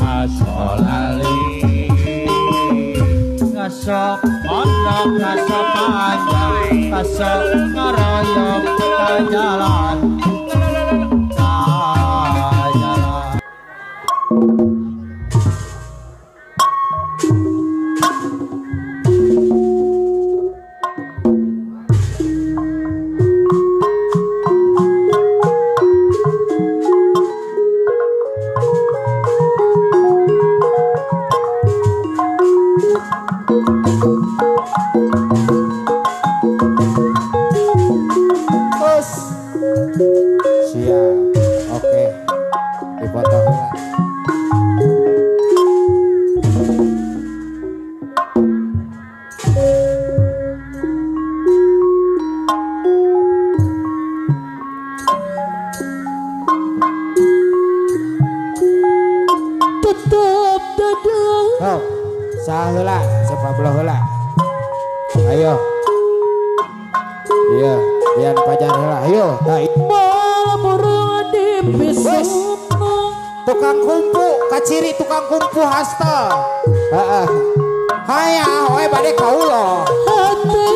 Asolali ngasok mondok ngasok panjang ngasok ngaroyok jalan jalan. Siap, oke, dipotong lah. Tetap dadah. Oh, saheula, sepa belah heula. Ayo. Iya, biar pajar heula. Ayo, tah. Tukang kungfu, kaciri tukang kungfu hasta. Heeh. Hayang we bade kaulo. Hati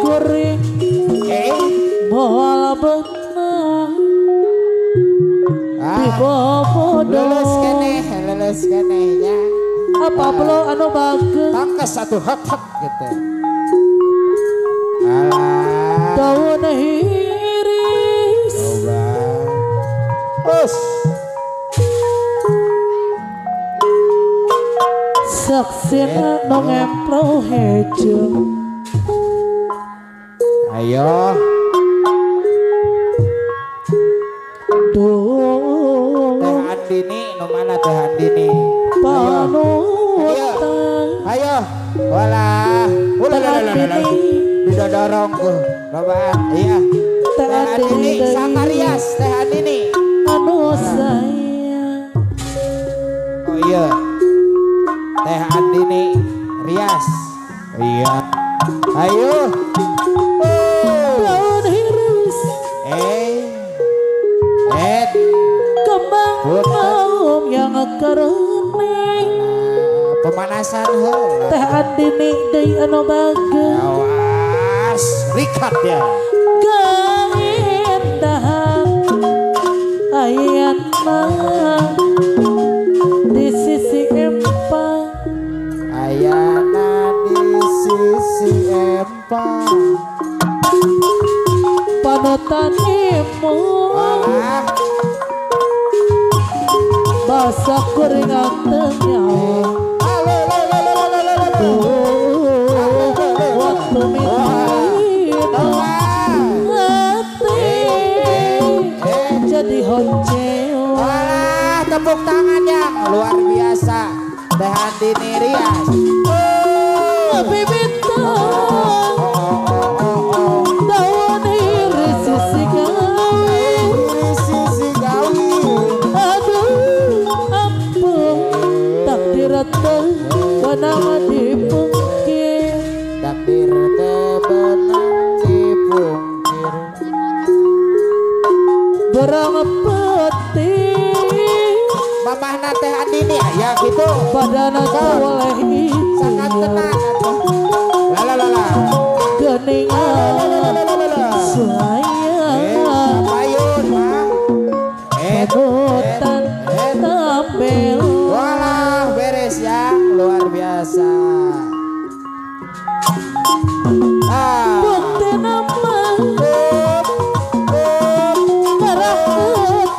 kuring moal beunang. Lulus keneh nya. Apa belo anu bageus. Tangkes satu hak hak gitu. Alah. Daun hiris. Coba. Us. Saksina nu ngempro hejo. Ayo. Duh. Teh Andini nu mana Teh Andini? Panutan. Ayo. Walah. Ulah lah lah lah. Didorong ku. Lobaan. Iya. Teh Andini Sakarias, Teh Andini. Anu sayang. Oh iya. Teh Andini Rias. Iya. Ayo. Daun hiris. Kembang maum yang kerening. Pemanasan heula. Teh Andini deui anu bageus. Awas, rikat ya. Keindahan ayana di sisi empang. Ayana di sisi empang. Panutan imu basa kuring teu. Waktu minta hati jadi honceo. Alah, tepuk tangannya luar biasa Teh Andini Rias. Bibitang daun iris sisi gawe. Aduh ampun, takdir teh benang dipungkir. Takdir teh benang dipungkir. Berang peti mamahna Teh Andini ya gitu. Badana boleh itu. Sangat tenang. La la la. Geningan sayang. Payun mah. Panutan tampil. Walah beres ya, luar biasa. Bukti nama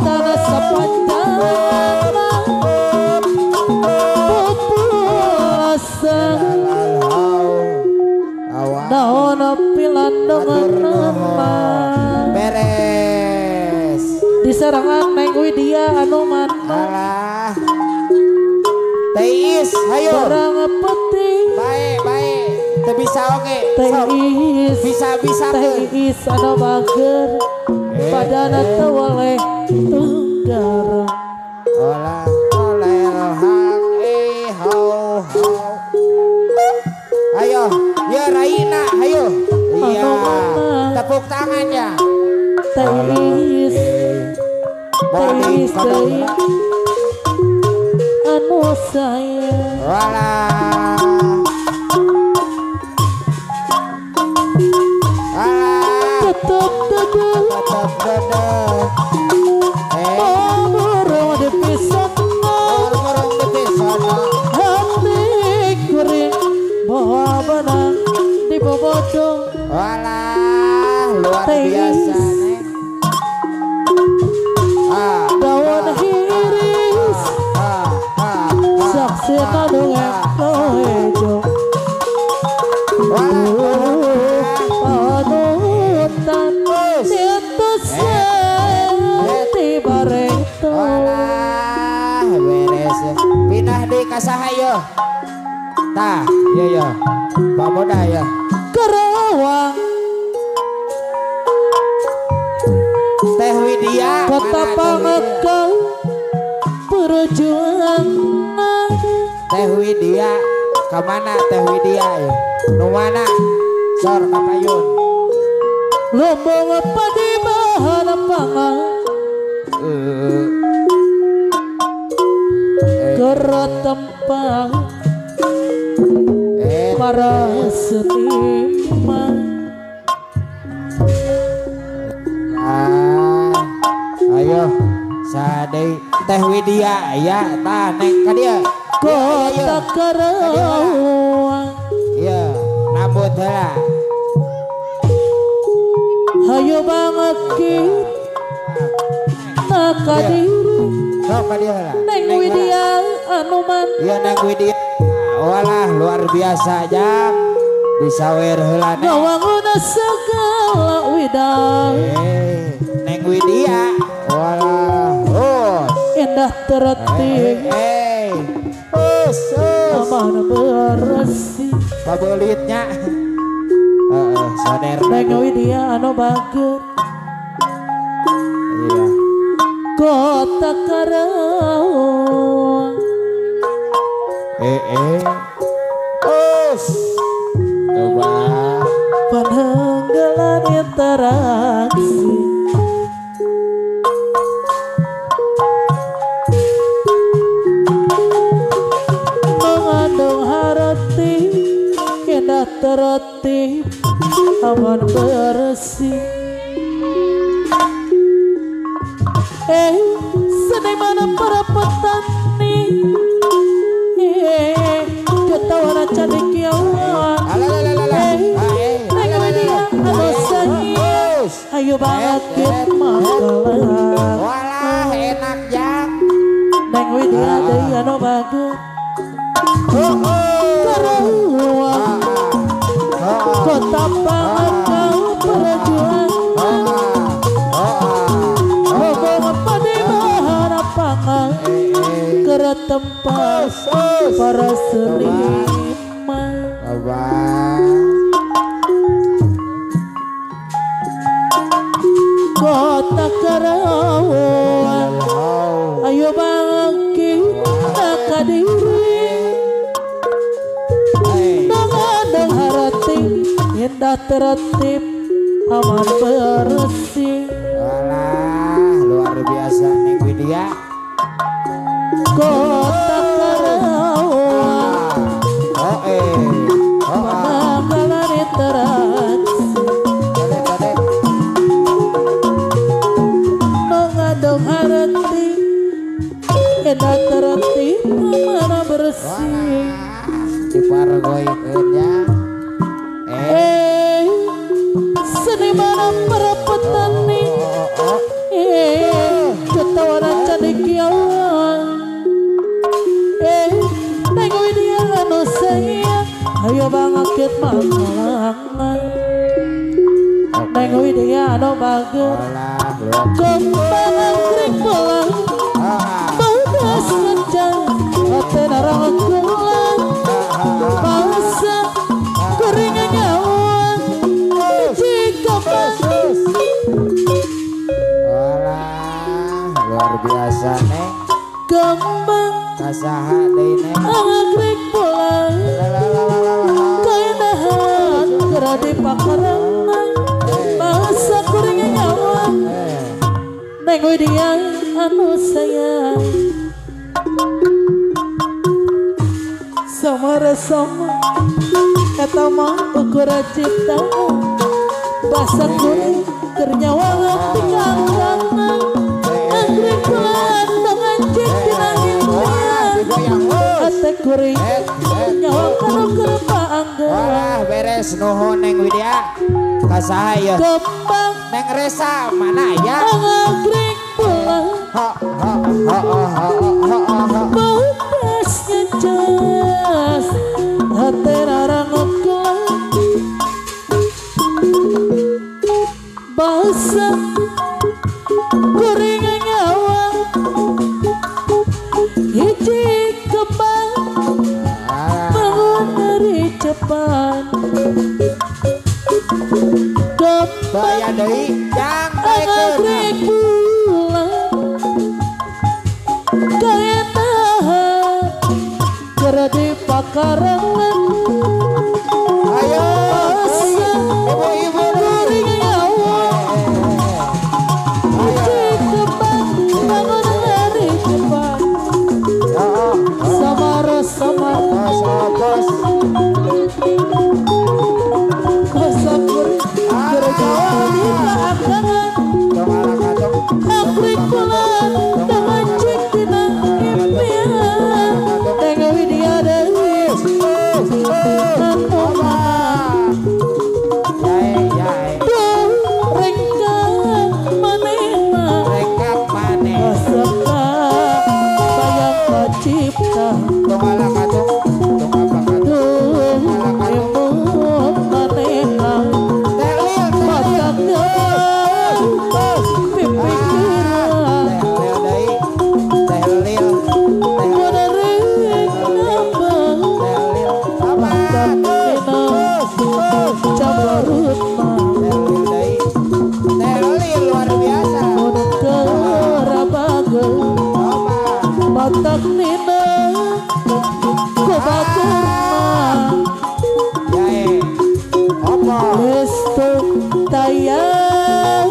tanah sepanjang puasa. Daun pilandongan nama beres. Diserangan Neng Widya anu mana. Alah. Teis, ayo. Barang peti. Baik, baik. Teu bisa oge. Teis. Bisa-bisa. Teis anu bager. Badana teu woleh tunggara. Olah oleh hang hau hau. Ayo, ya Raina, ayo. Iya. Tepuk tangannya. Teis. Teis deui. sayang. Walah. Walah. Tetap teguh. Tetap teguh. Burung di pisana. Burung di pisana. Hati kuring bawa benang di bobodo. Walah, luar biasa Neng. Daun hiris saksi kandung hejo. Panutan itu seti bareng. Walah, beres. Pindah di kasaha yo. Tah, iya yo. Pamoda ya. Karawang Teh Widya kota pangekal perjuangan. Teh Widya kemana Teh Widya ya? Nu mana? Sor kapayun. Lombong padi bahan pangan. Kerotempang para seniman. Ayo sadei Teh Widya ya tah neng ka dieu. Kota Karawang. Iya, nambut heula. Hayo banget kita ka diri. Sok ka dieu heula. Neng Widya anu man. Iya Neng Widya. Walah luar biasa jang. Disawer heula neng. Ngawangun segala widang. Neng Widya. Walah, oh. Indah tertib. Aman bersih. Pabelitnya. Sader. Neng Widya anu bager. Iya. Kota Karawang. Us. Coba. Pananggalan interaksi. Mengandung harati indah tertib aman bersih. Seniman para petani. Ketawa cendekiawan. Neng Widya anu sayang. Ayo bangkit makalah. Walah enak jang. Neng Widya deui anu bagus. Karawang kota pangkal perjuangan. Hubungan padi harapan kertempat para seniman. Kota Karawang ayo bangkit ka diri. Mengandung harati indah tertib aman bersih. Walah luar biasa Neng Widya. Kota Karawang pananggalan interaksi. Mengandung harati indah tertib aman bersih. Dipargoikeun ya. Seniman para petani. Ketawaran cendekiawan. Neng Widya anu sayang. Ayo bangkit makalangan. Neng Widya anu bager. Kembang anggrek bolang. Bauda senja hate narang kulang. Masa kuring nyawa jika Walah luar biasa Neng. Kembang kasaha deui Neng. Anggrek bolang. Kaindahan geura dipakarangan. Masa kuring nyawa Neng Widya anu sayang. Samar sama eta mah ukuran ciptaan basa kuring keur nyawa tinggalkan anggrek bulan ngancik dina impian hate kuring nyawa kana keur paanggeun. Wah beres nuhun Neng Widya ka saha ieu? Kembang Neng Resa mana ya? Anggrek bulan ha ha ha ha ha ha beutas ngecas hate rarangot kula basa kuring nyawa hiji kembang bangun dari cepat Baya deui jang anggrek bulan kaya tahan keur di pakarangan. Ayo ibu-ibu kuring nyawa hiji kembang bangun dari cepat samar samar bos basa kuring keur nyawa di pakangan anggrek bulan ngancik dina impian Neng Widya deui rengkak manehna rengkak maneh asaka bayang kacipta duh imut manehna matakna pipikiran mun rek nambah matak dina cabarutna luar biasa mun keur bageul matak nina ku baturna restu tayang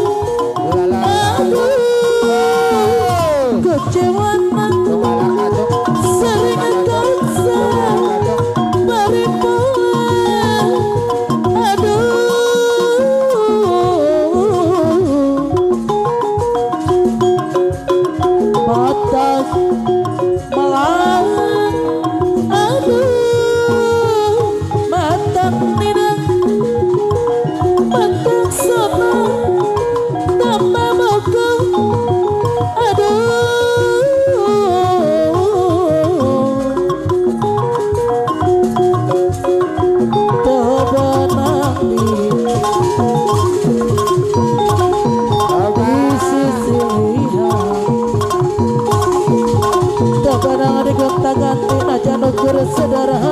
aduh kecewana sering kaca bari pulang aduh matak melang aduh matak nina matak sona tambah bogo aduh tebenang di sisi lihat tebenang di gonta ganti najan ukur sederhana.